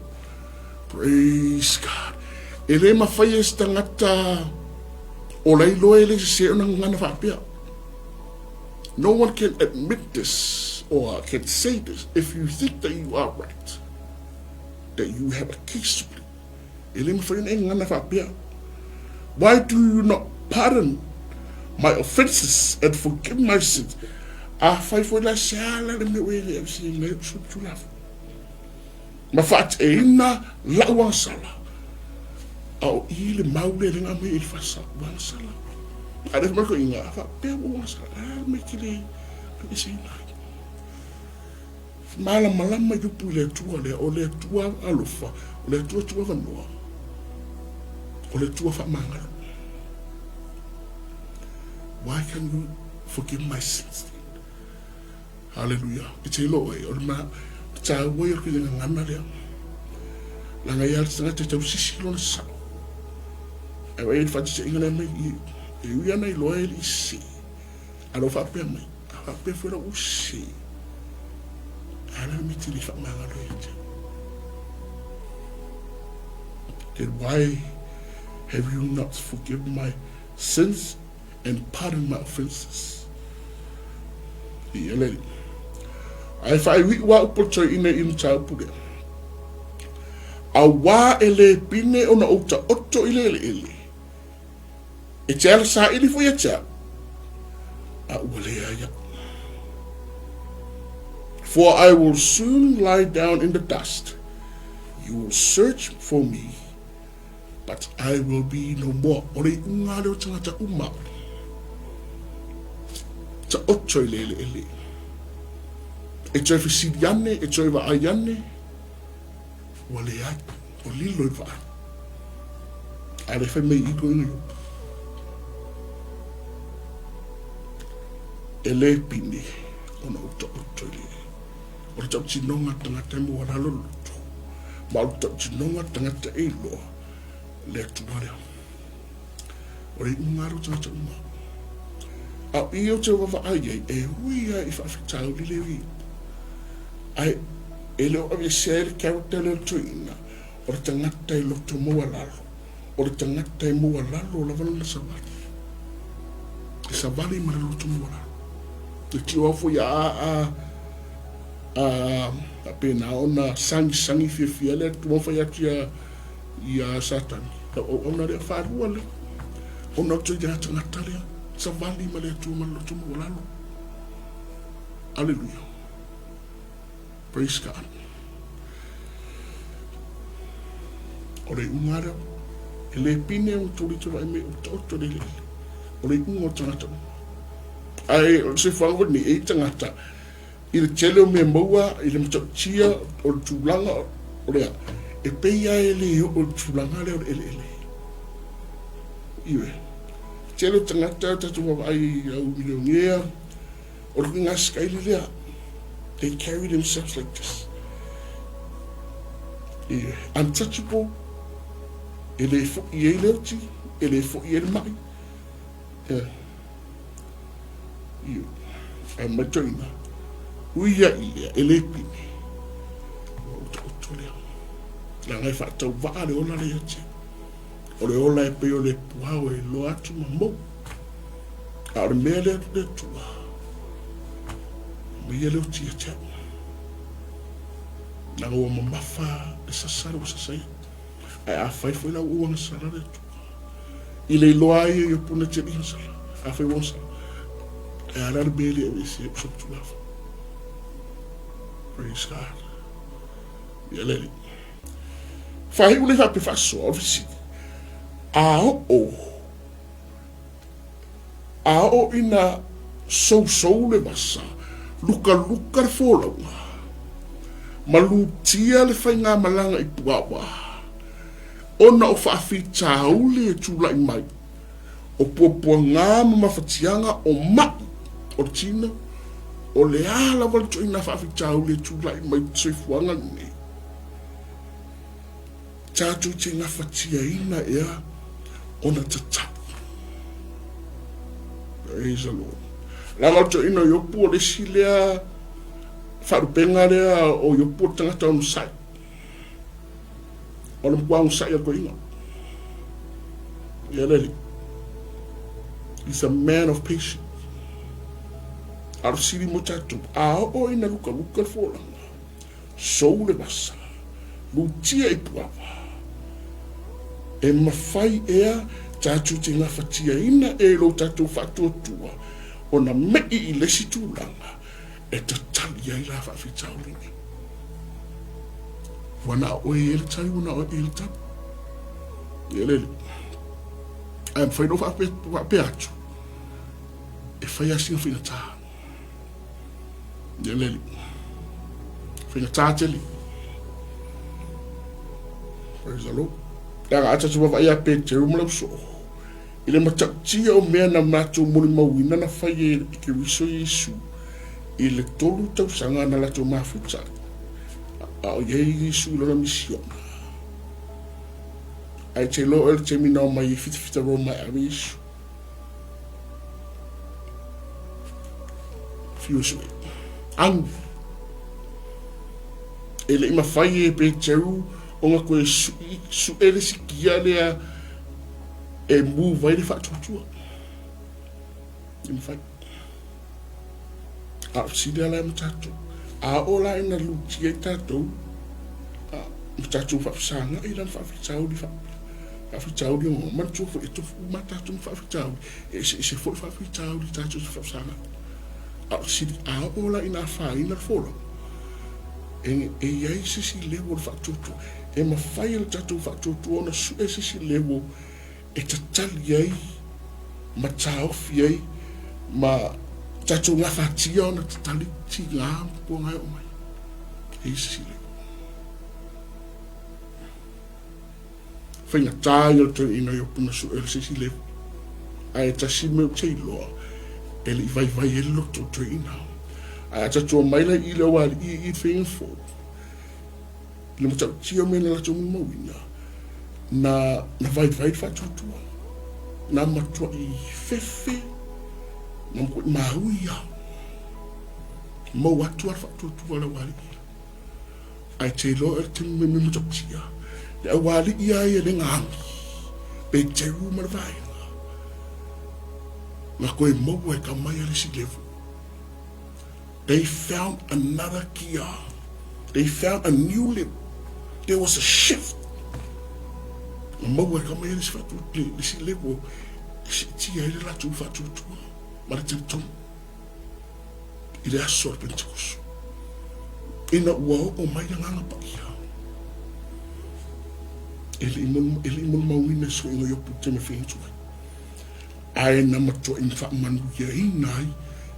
Praise God. E le mafai e se tagata o la iloa e le sese ona gagana faapea. No one can admit this or can say this if you think that you are right, that you have a case to plead. E le mafai ona e gagana faapea. Why do you not pardon my offenses and forgive my sins? Afai foi la se a la le mea ua e le aveseina ai lou solitulafono ma faateina lau agasala, a o i le mau lea le aumai e Elifasa, ua agasala. A lea fai mai le toeaina, a faapea ua ou agasala, o le a le mea e te le aveeseina ai? Malamalama i upu i le Atua lea, o le Atua alofa, o le Atua tuavanoa, o le Atua faamagalo. Why can you forgive my sins then? Hallelujah. E te iloa oe, o le ma, tāua ia o le gagana lea. Leaga ia le tagata e tausisi lona sao. Ae vaai i le faataitaiga lea mai i, e ui ana iloa e le i sese. A lou faapea mai, a faapea foi la ua sese. A la le mea e te le faamagalo ia te au. Then why have you not forgiven my sins and pardon my offences? Ia le Alii. Ae faaiuiu a upu o le toeaina i mataupu lea. Auā e le pine ona ou taoto i le eleele, E te ala saili foi ia te au, a ua leai au. For I will soon lie down in the dust. You will search for me, but I will be no more. O le iuga lea o tagata uma. Taoto i le eleele. E toe fesili ane, e toe vaai ane, ua leai, ua lilo i le vaai. A le fai mai i ko inga Iopu. E le pine ona ou taoto i le O le tautinoga tagata e maualalo le loto, ma o le tautinoga tagata e iloa le Atua lea. O le iuga lea o tagata uma. A o i ou te vaavaai ai, e ui lava i faafitauli le ui. Ae e le o aveesea ai le character lea o le toeaina, o le tagata e loto maualalo, o le tagata e maualalo lava lona savali. E savali ma le loto maualalo. E tio au foi a a a faapena ona sagisagi fiafia le Atua ma fai atu ia ia Satani. Lau auauna lea faalua lea. Ona o le tagata lea, savali ma le Atua ma le loto maualalo. Aleluia. Praise God. O le iuga lea, e le pine ona tuli te vaai mai o taoto le lele. O le iuga o tagata uma. Ae o le soifuaga foi lenei, e i ai tagata i le tele o mea maua, i le matautia o le tulaga o le a, e pei lava e le oo i le tulaga lea o le eleele. Ioe. Tele o tagata tatou vaavaai i au milionea, o le uiga sikaili lea, they carry themselves like this. Ioe. Untouchable, e le foi ai le oti, e le foi ai le mai. Ioe. Ioe. Ae maitauina, ui ia i lea, e le pine, ua utaoto lea. Leaga e faatauvaa le ola lea ia te au. O le ola e pei o le puao e iloa atu ma mou. A o le mea lea le Atua, aumai ia le oti ia te au. Leaga ua mamafa le sasa lea ua sasa ai. Ae afai foi la ua agasala le Atua, i le iloa ai e Iopu na te alii agasala, afai ua agasala, e a la le mea e le aveesea ai ou solitulafono? Praise God. Ia le Alii. Faaiu le faapea faasoa o le fesili, a oo, a oo ina sousou le vasa, lukaluka le folauga, ma lutia le faigamalaga i Puaoa, ona o faafitauli e tulai mai, o puapuaga ma mafatiaga o ma'i o le tino, o le a lava le ituaiga faafitauli e tulai mai i le soifuaga lenei, tatou te gafatiaina ea ona tatau. Praise the Lord. Leaga o le toeaina o Iopu o le isi lea faalupega lea o Iopu o le tagata onosai. O le matua onosai o le toeaina. Ia le alii. He's a man of patience. A o le fesili mo tatou, a oo ina lukaluka le folauga, sou le vasa, lutia i puava, e mafai ea tatou te gafatiaina e lo tatou faatuatua ona me'i i le isi tulaga e tatali ai la faafitauli nei. Ua na o oe e le tali, ua na o oe e le tali. Ia lele. Ae mafai ona faapea atu, e fai lava sina faigata. Ia lele. Faigata tele. Praise the Lord. Leaga a tatou vaavaai ia Peteru ma le ausoo, i le matautia o mea na matou molimauina na fai e Keriso Iesu i le 3 tausaga na latou mafuta ai, a o i ai Iesu i lona misiona. Ae te iloa oe le taimi na omai ai fitafita Roma e ave Iesu. Fiu e sue. Agu. E le i mafai e Peteru ona toe suʻe le isi kia lea e move ai le faatuatua. E mafai. A o fesili lava la ma tatou. A oo la ina lutia ai tatou, ma tatou faafesagai la ma faafitauli faapea, faafitauli ogaoga. Manatua foi e tofu uma lava tatou ma faafitauli, e eseese foi faafitauli tatou te faafesagai. A o le fesili, a oo la ina afaina le folauga, e i ai se isi level o le faatuatua, e mafai e le tatou faatuatua ona sue se isi level e tatali ai ma taofi ai ma tatou gafatia ona tatali tiga ma puapuaga e oo mai. E i ai se isi level. Faigata ia o le toeaina i Opuna sue le se isi level. Ae tasi mea ou te iloa, e le i vaivai ai le loto o le toeaina. Ae a tatou omai la i i le aualii i i le faiga fou, i le matautia o mea na latou molimauina, na, na vaivai le faatuatua, na matuai fefe, na matuai maui lava. Maua atu lava le faatuatua a le aualii. Ae te iloa e te mea matautia, le aualii lava ia le gagi, Peteru ma le vaega, na toe maua e ka mai a le isi level. They found another gear. They found a new level. There was a shift. Na maua e ka mai a le isi faatu, le isi level e siitia ai le latou faatuatua ma le talitonu i le aso o le Penetekusu. Ina ua oo mai le Agaga Paia, e le i molimauina e suiga Iopu i le taimi e fai atu ai. Ae na matuai faamanuiaina ai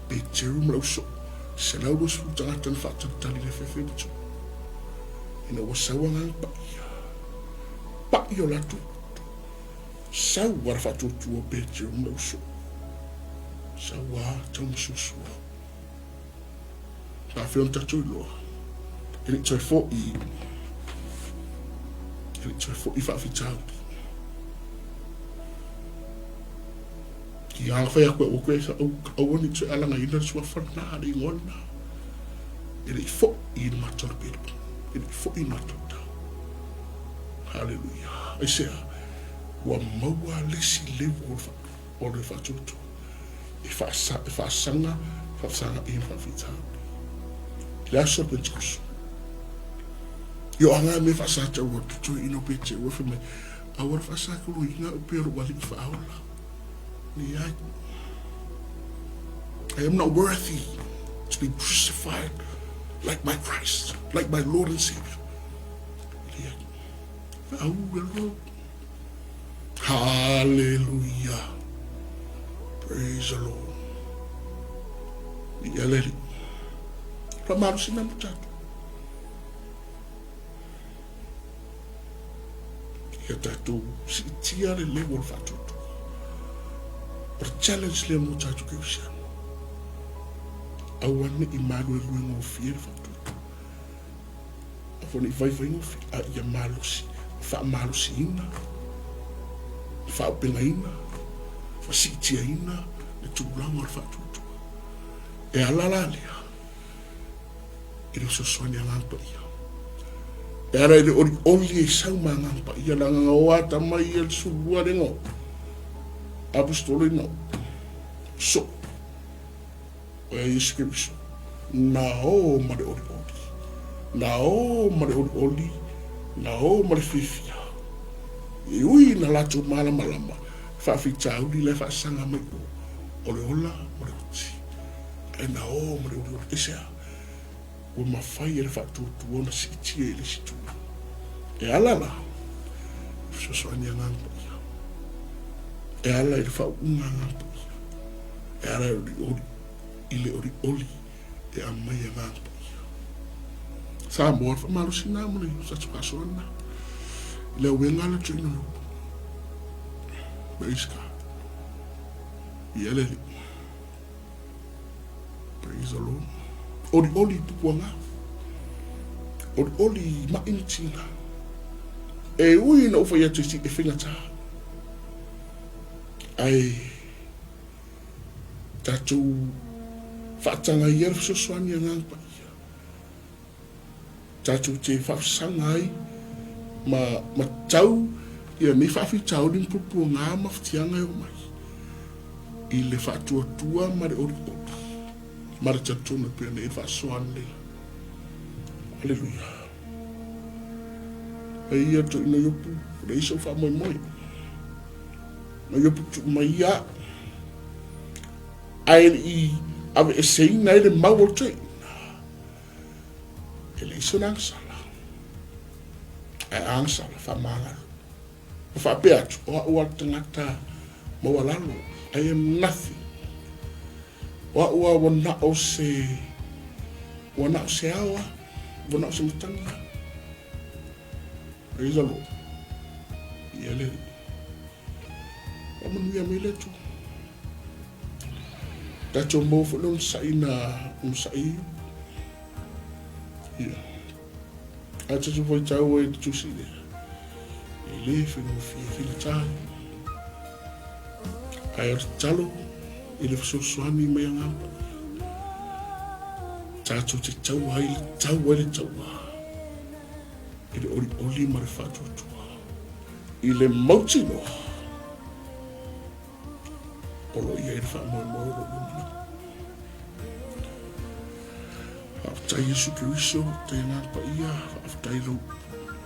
Peteru ma le ausoo, 120 tagata na faatalitali i le fefe ma Tuu. Ina ua sau agaga paia, pa'i o latou loto, sau a le faatuatua o Peteru ma le ausoo, sau a taumasuasua. Faafetai ona tatou iloa, e le i toe fo'i, e le i toe fo'i faafitauli. Ki a whai atu e aua koe aua ne i toe alagaina le suafa lena, le igoa lena. E le i fo'i i le mata o le pelu, e le i fo'i i le mata o le tau. Haleluia. Aisea? Ua maua le isi level o le faatuatua e faasaga, faasaga i le faafitauli. I le aso o le Penetekuso, i o aga mea faasataua atu toeaina o Peteru e fai mai, Aua le faasakoloina au pei o lou alii faaola. Leai. I am not worthy to be crucified like my Christ, like my Lord and Savior. Leai. Au e lou. Hallelujah. Praise the Lord. Viia le Alii. Faamalosi na mo tatou. Ia tatou siitia le level o le faatuatua. O le challenge lea mo tatou kerisiano. Aua ne i maluelue gofie le faatuatua. Aua ne i vaivai gofie, a ia malosi, faamalosiina, faaaupegaina, ma siitiaina le tulaga o le faatuatua. E ala la lea i le fesoasoani Agaga Paia. E ala i le olioli e sau ma Agaga Paia, leaga na o ata mai ia le 12 le igoa Aposetolo ina soo o ia Iesu Keriso, na o ma le olioli, na o ma le olioli, na o ma le fiafia. E ui ina latou malamalama, faafitauli la e faasaga mai o, o le ola ma le oti. Ae na o ma le olioli, aisea? Ua mafai e le faatuatua ona siitia i le isi tulaga. E ala la i fesoasoani Agaga Paia. E ala i le faauuga Agaga Paia. E ala i le olioli e aumai Agaga Paia. Samoa, le faamalosi lena mo le tatou faasoa lena. I le auega la tuuina mai upu. Praise God. Ia le Alii. Praise the Lord. Olioli i pupuaga. Olioli i mai ma tiga. E ui ina ou fai atu e faigata. Ae tatou faataga ia le fesoasoani Agaga Paia. Tatou te faafesaga ai ma ma tau ia nei faafitauli ma puapuaga ma fitiaga e oo mai i le faatuatua ma le olioli ma le talitonu e pei ona i ai le faasoa analeila. Aleluia. Eia toeaina Iopu, e leai sou faamoemoe. Ma Iopu tuu mai ia au. Ae le i aveeseina ai le mau o le toeaina. E leai sona agasala. Ae a agasala, faamagalo. Ma faapea atu, o au a le tagata maualalo, I am nothing. O au a ua na o se, ua na o se ao a, ua na o se matagi a. Praise the Lord. Ia le Alii. Faamanuia mai le Atua. Tatou maua foi le onosai na onosai ia. A tatou faitau ai i le tusi lea, e le faigofie, faigata ai. Ae o le tatalo i le fesoasoani mai Agaga Paia, tatou te taua ai, tau ai le taua i le olioli ma le faatuatua i le mautinoa o lo o i ai le faamoemoe o lo o lumanai. Faafetai Iesu Keriso, faafetai Agaga Paia, faafetai lou,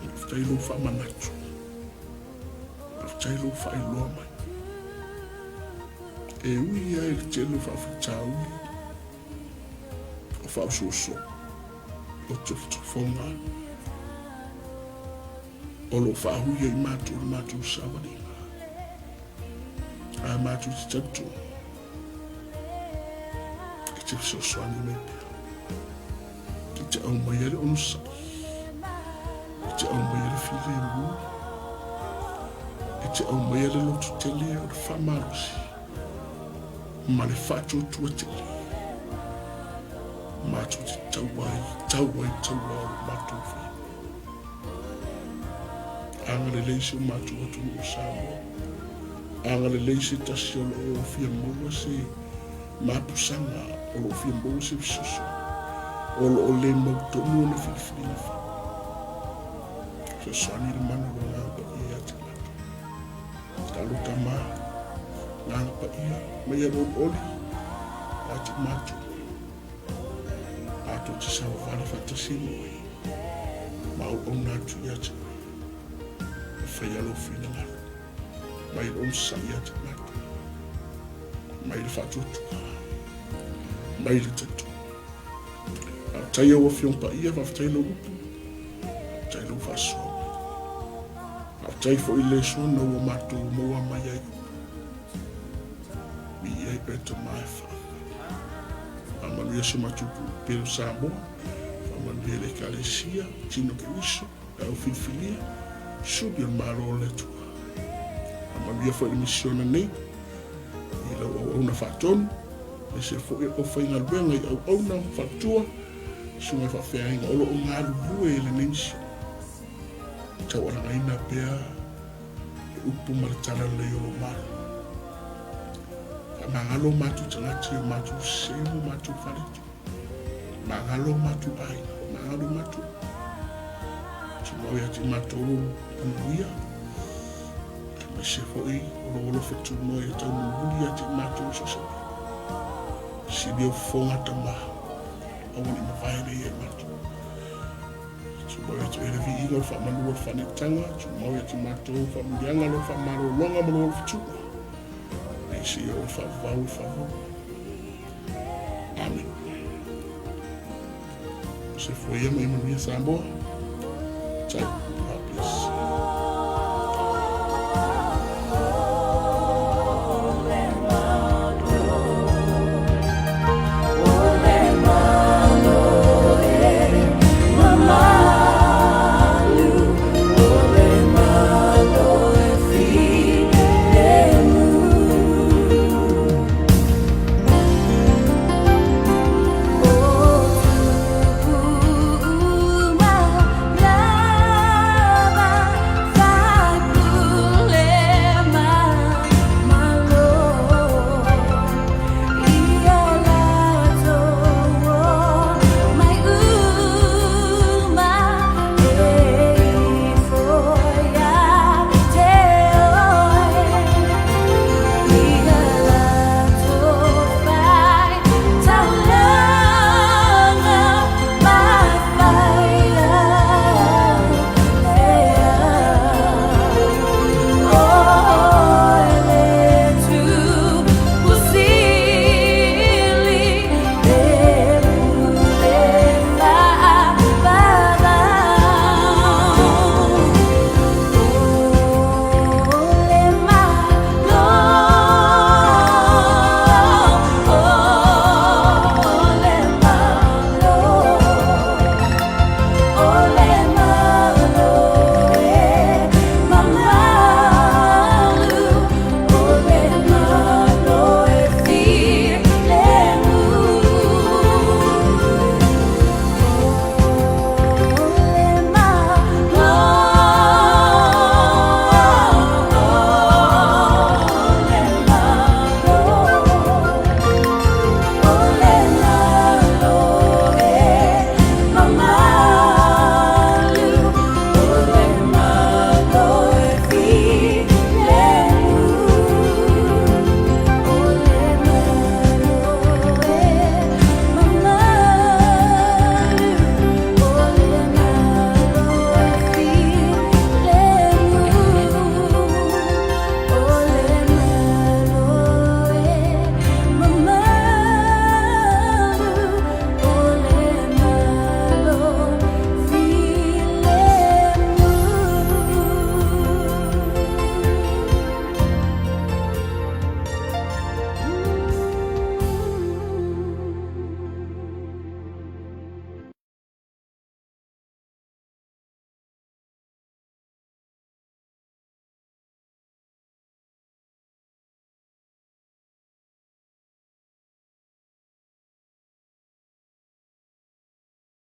faafetai lou faamanatu, faafetai lou faailoa mai. E ui lava i le tele o faafitauli, o faaosooso, o tofotofoga, o lo o faahui ai matou i le matou savaliga. Ae matou te talitonu e te fesoasoani mai pea. E te aumaia le onosai, e te aumaia le filemu, e te aumaia le loto tele o le faamalosi ma le faatuatua tele. Matou te tau ai, tau ai, tau ai o lo matou faiva. Agalelei si o matou atunuu o Samoa. Agalelei se tasi o lo o fia maua se mapusaga, o lo o fia maua se fesoasoani, o lo o le mautonu ona filifiliga fai. Fesoasoani le mana o le Agaga Paia ia te matou. Talo Tama, Agaga Paia, mai le olioli ia te matou. Matou te savavali faatasi ma oe, ma auauna atu ia te oe, e faia lou finagalo, mai le onosai ia te matou, mai le faatuatua, mai le talitonu. Faafetai au Afioga Paia, faafetai lou upu, faafetai lou faasoa mai. Faafetai foi i le soona ua matou maua mai ai upu. Viia ai oe Tama e faavavau. Faamanuia si o matou pele o Samoa. Faamanuia i le Ekalesia, tino Keriso, le au filifilia, suli o le Malo o le Atua. Faamanuia foi i le misiona nei, i lau auauna faatonu, aemaise foi o le aufaigaluega i auauna ma faletua, susuga i faafeagaiga o lo o galulue i lenei misiona. Taualagaina pea le upu ma le talalelei o lou Malo. Faamagalo o matou tagata i o matou sese ma o matou faletu. Faamagalo o matou aiga, faamagalo i matou. Tumau ia te matou lou manuia, aemaise foi o lou alofa tunoa ia tau mulimuli ia te matou i so o se mea. Sili ou fofoga tama, aua ne i mavae lea ia i matou. Tumau ia te oe le viiga o le faamanu o le faaneetaga, tumau ia te matou faamanuiaga lou faamalologa ma lou alofa Nei seia oo i faavavau e faavavau. Amen. Soifua ia ma ia manuia Samoa. Ciao.